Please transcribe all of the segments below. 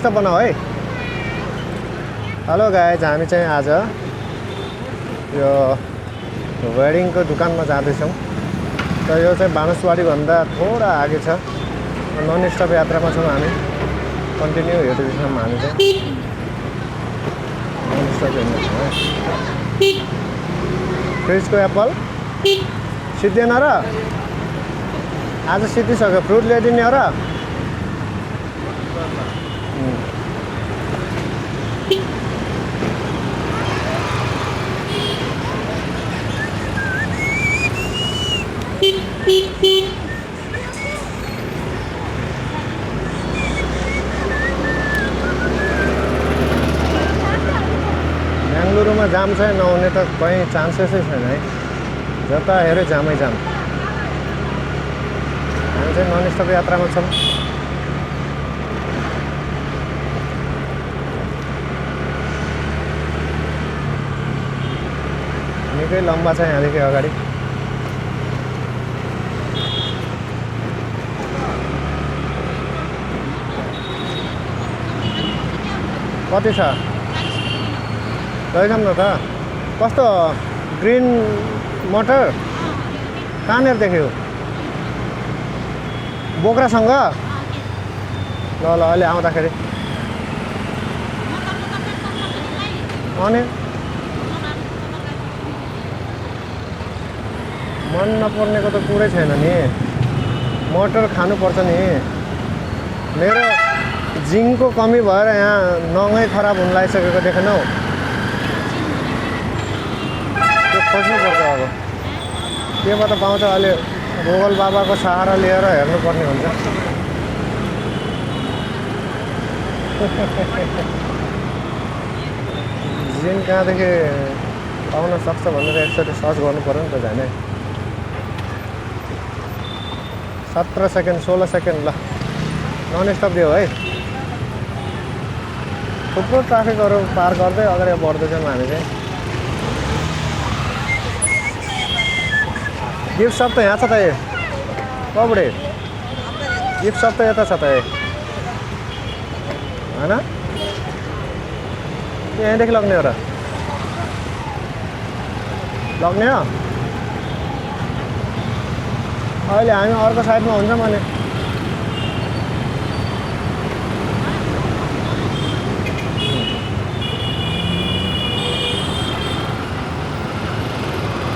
त बनाऊ है। हेलो गाइज, हामी चाहिँ आज यो वेडिङको दोकानमा जाँदैछौँ। त यो चाहिँ बाणसवाडीभन्दा थोडा आगे छ। नन स्टप यात्रामा छौँ हामी। कन्टिन्यू हेर्दैछौँ हामी चाहिँ नन स्टप हेर्दैछौँ। फ्रिजको एप्पल सिद्धिएन र? आज सिद्धिसक्यो। फ्रुट ल्याइदिने हो र? बेङ्गलुरुमा जाम चाहिँ नहुने त कहीँ चान्सेसै छैन है। जता हेऱ्यो जामै जाम। हामी चाहिँ नन स्टप यात्रामा छौँ। निकै लम्बा छ यहाँदेखि अगाडि। कति छ? लैजाउँ न त। कस्तो ग्रिन मटर कहाँनिर देख्यो? बोक्रासँग? ल ल अहिले आउँदाखेरि। अनि मन नपर्नेको त कुरै छैन नि। मटर खानुपर्छ नि। मेरो जिङको कमी भएर यहाँ नङै खराब हुन लागिसकेको देखेनौ? त्यो खोज्नुपर्छ अब। केबाट पाउँछ अहिले? गुगल बाबाको सहारा लिएर हेर्नुपर्ने हुन्छ। जिन कहाँदेखि पाउन सक्छ भनेर एकचोटि सर्च गर्नु पऱ्यो नि त झन्। 17 सेकेन्ड 16 सेकेन्ड। ल नन स्टप दियो है। थुप्रो ट्राफिकहरू पार गर्दै अगाडि बढ्दैछौँ हामी चाहिँ। गिफ्ट सप त यहाँ छ त। ए बुढे, गिफ्ट सप त यता छ त। होइन यहीँदेखि लग्ने हो र? लग्ने हो? अहिले हामी अर्को साइडमा हुन्छौँ भने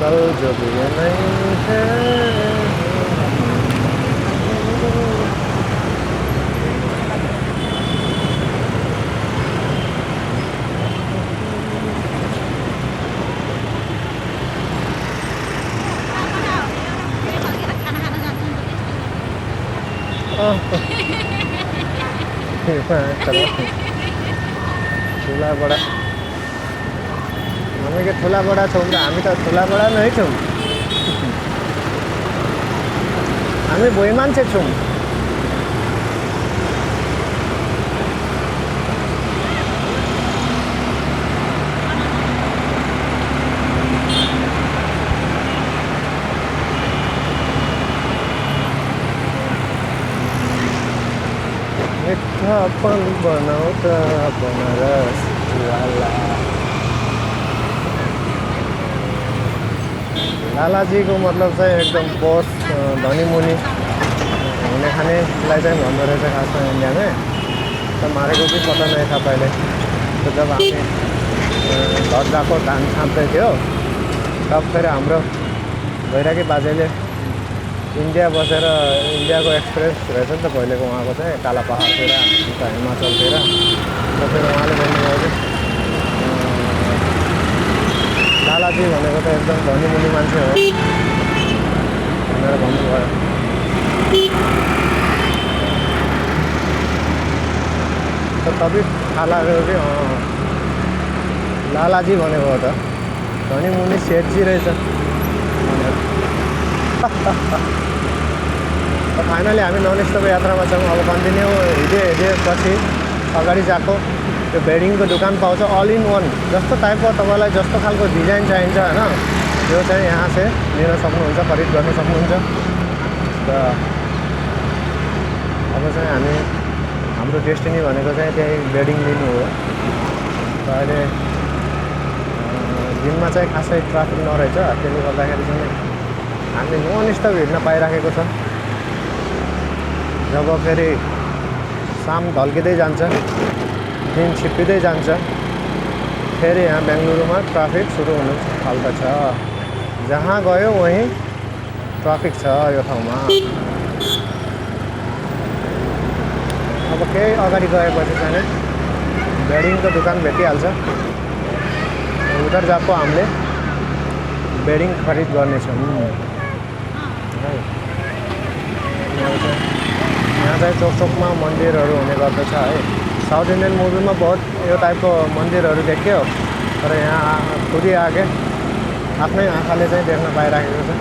कल जो भी नहीं है। ठुला बडा हामी के ठुला बडा छौँ र? हामी त ठुला बडा नै छौँ। हामी भोइ मान्छे छौँ। मिठापन बनाउँदा बनारस वाला। लालाजीको मतलब चाहिँ एकदम पोस धनी मुनि हुने खानेलाई चाहिँ भन्दो रहेछ खासमा इन्डियामै। त मारेको कि पता नै था पहिले। तो जब हामी घर गएको धान छाप्दै थियो तब फेरि हाम्रो भैराकी बाजेले इन्डिया बसेर इन्डियाको एक्सपिरियन्स रहेछ नि त पहिलेको उहाँको चाहिँ काला पहाडतिर उता हिमाचलतिर। र फेरि उहाँले भन्नुभयो कि लालाजी भनेको त एकदम धनी मुनि मान्छे हो भनेर भन्नुभयो। त तबै थाहा लाग्यो कि लालाजी भनेको हो त धनी मुनि सेठजी रहेछ भनेर। फाइनली हामी नन स्टप यात्रामा छौँ। अब कन्टिन्यू हिँडे पछि अगाडि जाको त्यो बेडिङको दोकान पाउँछ। अल इन वान जस्तो टाइपको तपाईँलाई जस्तो खालको डिजाइन चाहिन्छ होइन, त्यो चाहिँ यहाँ चाहिँ लिन सक्नुहुन्छ, खरिद गर्न सक्नुहुन्छ। र अब चाहिँ हामी हाम्रो डेस्टिनी भनेको चाहिँ त्यही बेडिङ लिनु हो। त अहिले दिनमा चाहिँ खासै ट्राफिक नरहेछ, त्यसले गर्दाखेरि चाहिँ हामीले नन स्टप हिँड्न पाइराखेको छ। जब फेरि शाम ढल्किँदै जान्छ, दिन छिप्पिँदै जान्छ, फेरि यहाँ बेङ्गलुरुमा ट्राफिक सुरु हुनु थाल्दछ। जहाँ गयो वहीँ ट्राफिक छ यो ठाउँमा। अब केही अगाडि गएपछि चाहिँ बेडिङको दुकान भेटिहाल्छ। उधर जाको हामीले बेडिङ खरिद गर्नेछौँ। यहाँ चाहिँ चोक चोकमा मन्दिरहरू हुने गर्दछ है। साउथ इन्डियन मुभीमा बहुत यो टाइपको मन्दिरहरू देख्यो, तर यहाँ खुदी आगे आफ्नै आँखाले चाहिँ देख्न पाइराखेको छ।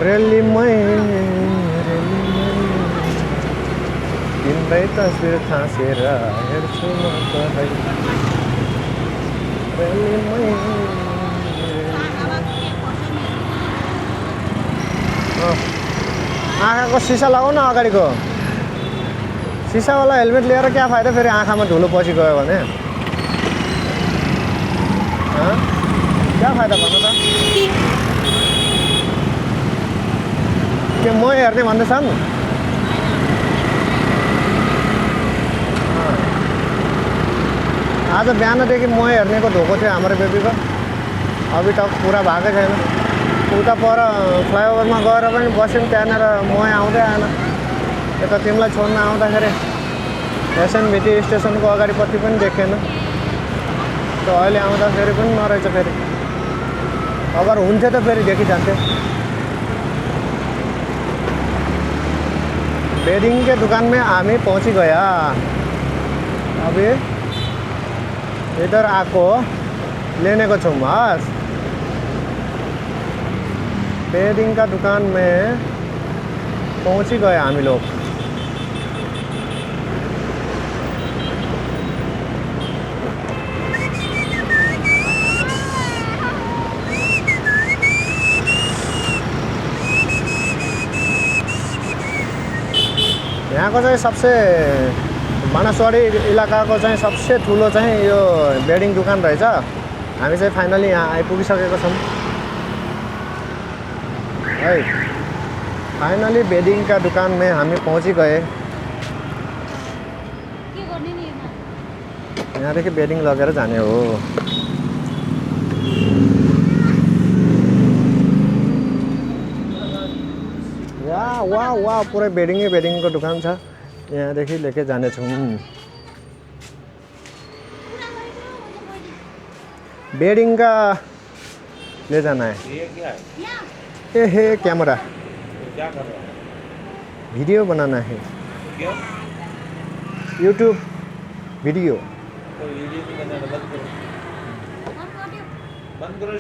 रेलीमै तिम्रै तस्बिर थासेर हेर्छु म कतै। रेलीमै आँखाको सिसा लगाऊ न अगाडिको। सिसावाला हेलमेट लिएर क्या फाइदा, फेरि आँखामा धुलो पछि गयो भने क्या फाइदा भन्नु त? के म हेर्ने भन्दैछन्? आज बिहानदेखि म हेर्नेको धोको थियो हाम्रो बेबीको। अभी तक पुरा भएकै छैन। उता पर फ्लाइओभरमा गएर पनि बस्यौँ, त्यहाँनिर म आउँदै आएन। यता तिमीलाई छोड्न आउँदाखेरि एसएनभिटी स्टेसनको अगाडिपट्टि पनि देखेन। त अहिले आउँदाखेरि पनि नरहेछ। फेरि अगर हुन्थ्यो त फेरि देखिजान्थ्यो। बेडिङ के दुकान में हामी पहुँची गया। अभी इधर आको लेने को छौँ बस। बेडिङ का दुकान में पहुँची गए हामी लोग। यहाँ को चाहिँ सबसे बाणस्वाडी इलाकाको चाहिँ सबसे ठुलो चाहिँ यो बेडिङ दुकान रहेछ। हामी चाहिँ फाइनली यहाँ आइपुगिसकेको छौँ है। फाइनली बेडिङ का दुकान में हामी पहुँची गए। यहाँदेखि बेडिङ लगेर जाने हो। वाह वाह पुरै बेडिङको दुकान छ। यहाँदेखि लेके जाने छौँ। बेडिङ का ले जाना है। ये क्या है? ये है कैमरा, क्या कर रहा है? वीडियो बनाना है। क्यों? YouTube video. तो वीडियो भी बनाना बंद करो। बंद करो